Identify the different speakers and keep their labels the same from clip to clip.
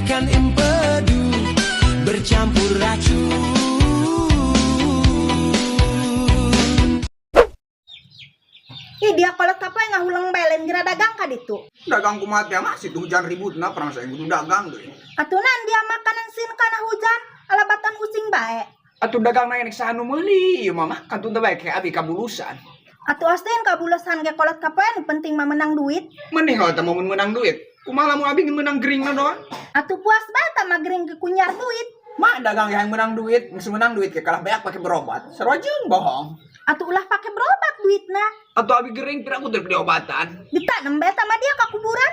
Speaker 1: Bagaikan empedu bercampur racun.
Speaker 2: Ih, dia kolot kapoe ngahuleng bae lain geura dagang ka ditu.
Speaker 3: Dagang kumaha teh mah situ hujan ributna perang saya kudu dagang deui.
Speaker 2: Atunan dia makanan sin kana hujan, alabatan using bae.
Speaker 3: Atuh dagang na nek saha nu meuli ieu mah mah kantun teh bae ke abi kabulusan.
Speaker 2: Atuh asden kabulusan ge kolot kapoe nu penting mah menang duit.
Speaker 3: Mending kalau teh mau menang duit. Kumaha lamun abi menang geringna doang?
Speaker 2: Atuh puas bae tah mah gering ge kunyar duit.
Speaker 3: Mak dagang yang menang duit, geus menang duit ke kalah beak pake berobat. Sarua jeung bohong.
Speaker 2: Atuh ulah pake berobat duitna.
Speaker 3: Atuh abi gering pira kudu diobatan.
Speaker 2: Ditanem bae tah mah dia ka kuburan.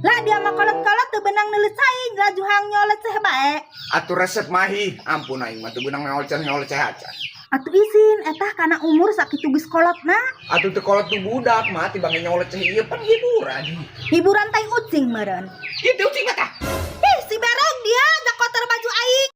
Speaker 2: Lah dia mah kolot-kolot teu beunang neuleut cai, laju hang nyoleceh bae.
Speaker 3: Atuh resep mahi, ampun aing mah teu beunang ngolceh-ngolceh acan.
Speaker 2: Atuh isin eta kana umur sakitu geus kolotna.
Speaker 3: Atuh teu kolot tuh budak mah tibang nyoleceh ieu pan hiburan.
Speaker 2: Hiburan tai ucing meureun.
Speaker 3: Ieu teh ucing mah tah.
Speaker 2: Ih, si bereg dia da kotor baju aing.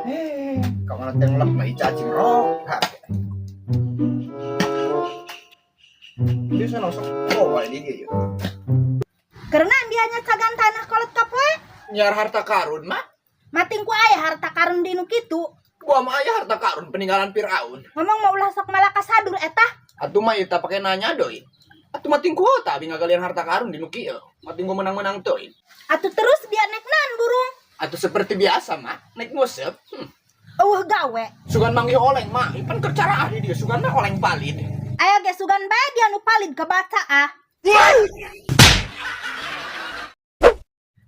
Speaker 3: Eh, kamana teh ngelep mah cacing rokat. Bisa langsung oh wae di dieu.
Speaker 2: Karena dia nyacagan tanah kolot kapoe.
Speaker 3: Nyiar harta karun mah.
Speaker 2: Mating ku aya harta karun di nu kitu.
Speaker 3: Gua mah aya harta karun peninggalan Firaun.
Speaker 2: Ngomong mau ulah sok malah kasadur eta.
Speaker 3: Atuh mah ieu tah pake nanya deui. Atuh mating ku tah abi ngagalian harta karun di nu kieu. Mating gua menang-menang teuing.
Speaker 2: Atuh terus dia nek nan burung.
Speaker 3: Atuh seperti biasa mah, naik nguseup.
Speaker 2: Eueuh gawe.
Speaker 3: Sugan manggih oleng mah, pan keur cara ahli dia sugan mah oleng palid.
Speaker 2: Aya ge sugan bae dia nu palid kebaca ah.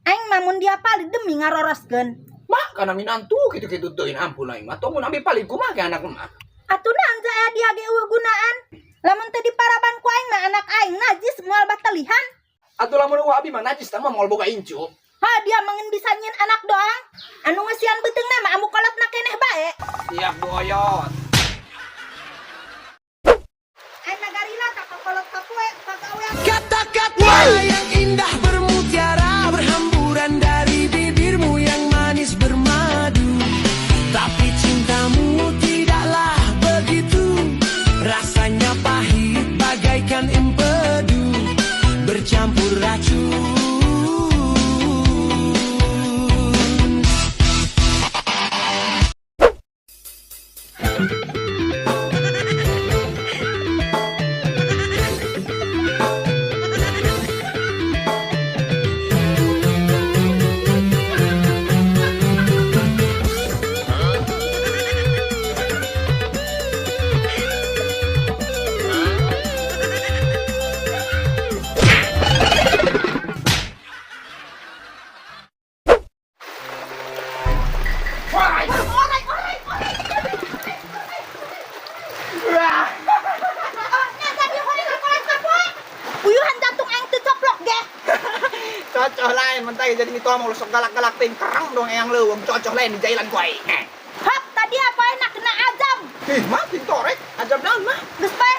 Speaker 2: Aing mah mun dia palid demi ngaroroskeun.
Speaker 3: Mah kana minantu kitu-kitu teuing ampun aing mah. Tong mun abi palid kumaha ge anak mah.
Speaker 2: Atuh naon ja aya dia ge eueuh gunaan. Lamun teu diparaban ku aing mah anak aing najis moal batelihan.
Speaker 3: Atuh lamun eueuh abi mah najis tah mah moal boga incu.
Speaker 2: Ha dia mangin bisa nyin anak doang. Anu ngeusian beuteungna mah amu kolotna keneh bae.
Speaker 3: Siap Bu Oyot.
Speaker 2: Aing mah garila ka kolot kapoe pagawe.
Speaker 1: Kata-kata yang indah bermutiara berhamburan dari bibirmu yang manis bermadu. Tapi cintamu tidaklah begitu, rasanya pahit bagaikan empedu bercampur racun.
Speaker 2: Uyuhan jantung aing teu coplok ge.
Speaker 3: Cocok lain mentai jadi mitoha mau sok galak-galak ting kerang dong eyang leuweung cocok lain di jailan ku aing.
Speaker 2: Hap tadi apa enak kena azab.
Speaker 3: Ih, mah ting torek, ajab naon mah.
Speaker 2: Geus paeh